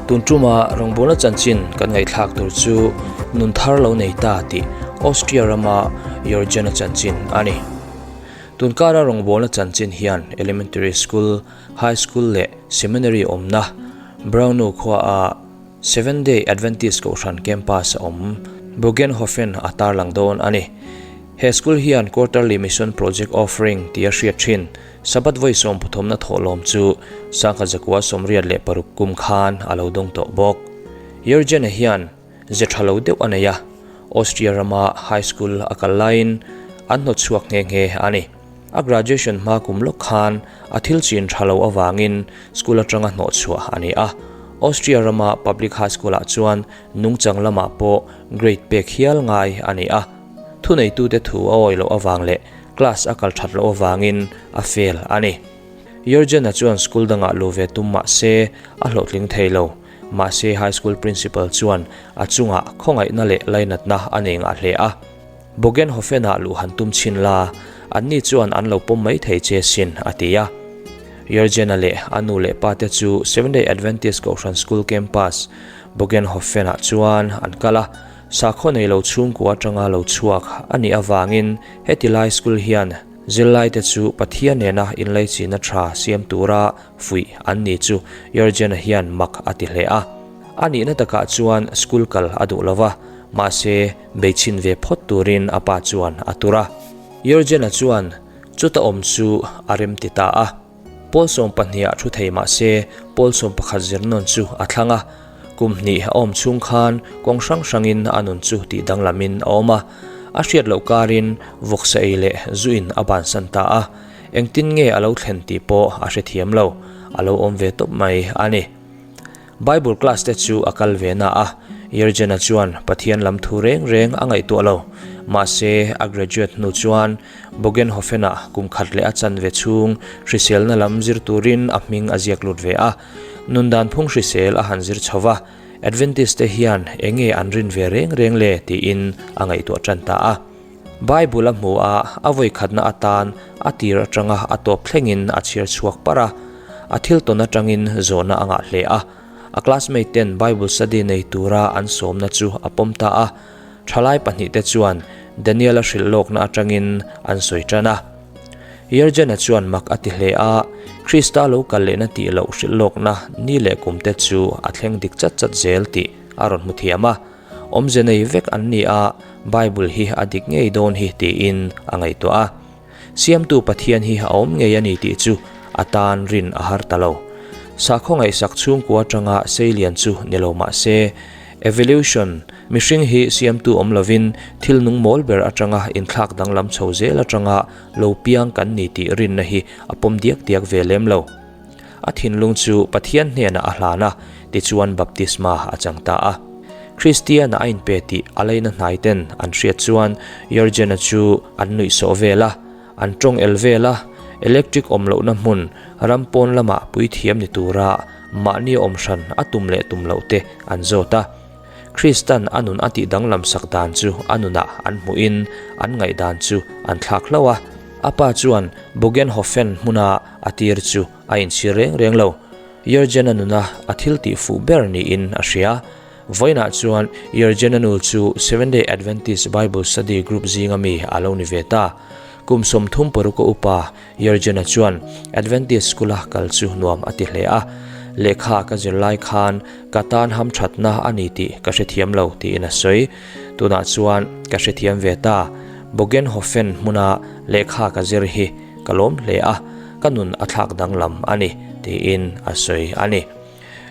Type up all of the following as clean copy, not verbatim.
Tun tuma rawngbawlna chanchin kan ngaihthlak tur chu nun thar lo nei ta tih Austria rama Jurgen-a chanchin a ni. Tun kara rawngbawlna chanchin hian Elementary School, High School leh Seminary awmna Braunau khuaa Seventh Day Adventist Kohhran Campus a awm Bogenhofen a tarlang dawn a ni. He school hian Quarterly Mission Project Offering tia hriat thin Sabbath vawi sawmpathumna thawhlawm chu sangkhat zakua 86 kum khan a lo dawng tawh bawk. Jurgen-a hian ze tha lo deuh a nei a, Austria rama high school a kal laiin an hnawtchhuak nghe nghe a ni. A graduation hma kum lawk khan a thil chin tha lo avangin school atanga hnawhchhuah a ni a. Austria rama public high school ah chuan nungchang lamah pawh grade pek hial ngai a ni a. Thuneitute thu a awih loh avang leh class a kal that loh avangin a fail a ni. Jurgen-a chuan school dangah luh ve tum mah se a hlawhtling thei lo. Mahse high school principal chuan a chungah khawngaihna leh lainatna a nei ngah hle a. Bogenhofen-ah luh han tum chhin la, anni chuan an lo pawm mai thei che sin, a ti a. Jurgen-a leh a nu leh pa te chu Seventh-day Adventist Kohhran School Campus, Bogenhofen-ah chuan an kal a. Sakhaw nei lo chhungkua atanga lo chhuak a nih avangin heti lai school hian zirlaite chu Pathian nena inleichina tha siam tura fuih an ni chu Jurgen-a hian mak a ti hle a. A nihna takah chuan school kal a duh lo va, mahse beichhin ve phawt turin a pa chuan a tur a. Jurgen-a chuan chuta awm chu a rem ti ta a. Pawl 12 ah thu thei mah se pawl 11 zir nawn chu a thlang a. Kum hnih a awm chhung khan kawng hrang hrangin a nun chu tih danglamin a awm a. A hriat loh karin vawksa ei leh zuin a bansan ta a. Engtin nge a lo thlen tih pawh a hrethiam lo. A lo awm ve tawp mai a ni. Bible class te chu a kal ve na a, Jurgen-a chuan Pathian lam thu reng reng a ngaihtuah lo. Mahse, a graduate hnu chuan Bogenhofen-ah kum khat leh a chanve chhung hriselna lam zir turin a hming a ziak lut ve a. Nun dan phung hrisel a han zir chho va, Adventist te hian enge an rin ve reng reng le tiin a ngaihtuah tan ta a. Bible a hmu a, a vawikhatna atan a tir atanga a tawp thlengin a chhiar chhuak parh a. A thil tawn atangin zawhna a ngah hle a. A classmate ten Bible study nei tura an sawmna chu a pawm ta a. Thalai pahnihte chuan Daniel-a hrilh lawkna atangin an sawi tan a. Jurgen-a chuan mak a ti hle a, Krista lo kal lehna tih loh hrilh lawkna ni leh kumte chu a thleng dik chat chat zel tih a rawn hmu thiam a. Awmze nei vek an ni a, Bible hi a dik ngei dawn hi tiin a ngaihtuah a. Siamtu Pathian hi a awm ngei a ni tih chu a tan rin a har ta lo. Sakhaw ngaihsak chhungkua atanga seilian chu ni lo mah se, evolution, mihring hi siamtu awm lovin thil nung mawl ber atanga inthlak danglam chho zel atanga lo piang kan ni tih rinna hi a pawm diak diak ve lem lo. A thinlung chu Pathian hnenah a hlan a, tichuan baptisma a chang ta a. Kristiana a inpe tih a leina hnaiten an hriat chuan Jurgen-a chu an nuihsawh vel a, an tawng el vel a, electric awm lohna hmun ram pawn lamah puithiam ni tura mahni awm hran a tum leh tum loh te an zawt a. Kristan a nun a tih danglam sak dan chu a nunah an hmuhin an ngaihdan chu an thlak hlauh a. A pa chuan Bogenhofen hmuna a tir chu a inchhir reng reng lo. Jurgen-a nuna a thil tih fuh ber niin a hria. Vawiinah chuan Jurgen-a nu chu Seventh-day Adventist Bible Study Group zinga mi a lo ni ve ta. Kum 36 a upa Jurgen-a chuan Adventist School-a kal chu nuam a ti hle a. Lehkha ka zir lai khan ka tan hamthatna a ni tih ka hrethiam lo tiin a sawi. Tunah chuan ka hrethiam ve ta. Bogenhofen hmuna lehkha ka zir hi ka lawm hle a, ka nun a thlak danglam a ni, tiin a sawi a ni.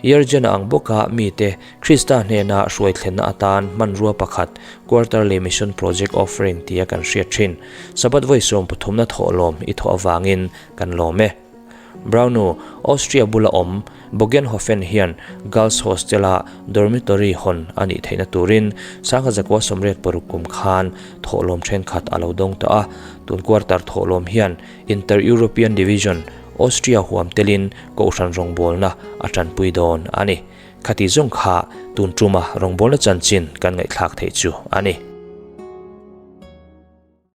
Jurgen-a ang bawka mite Krista hnena hruai thlenna atan hmanrua pakhat Quarterly Mission Project Offering tia kan hriat thin Sabbath vawi 13na thawhlawm i thawh avangin kan lawm e. Brauno, Austria bula awm Bogenhofen hian Girls Hostel-a dormitory hawn a nih theihna turin 1986 kum khan thawhlawm thenkhat a lo dawng tawh a, tun quarter thawhlawm hian Inter-European Division, Austria huam telin Kohhran rawngbawlna a tanpui dawn a ni. Khati zawng kha tun tuma rawngbawlna chanchin kan ngaihthlak theih chu a ni.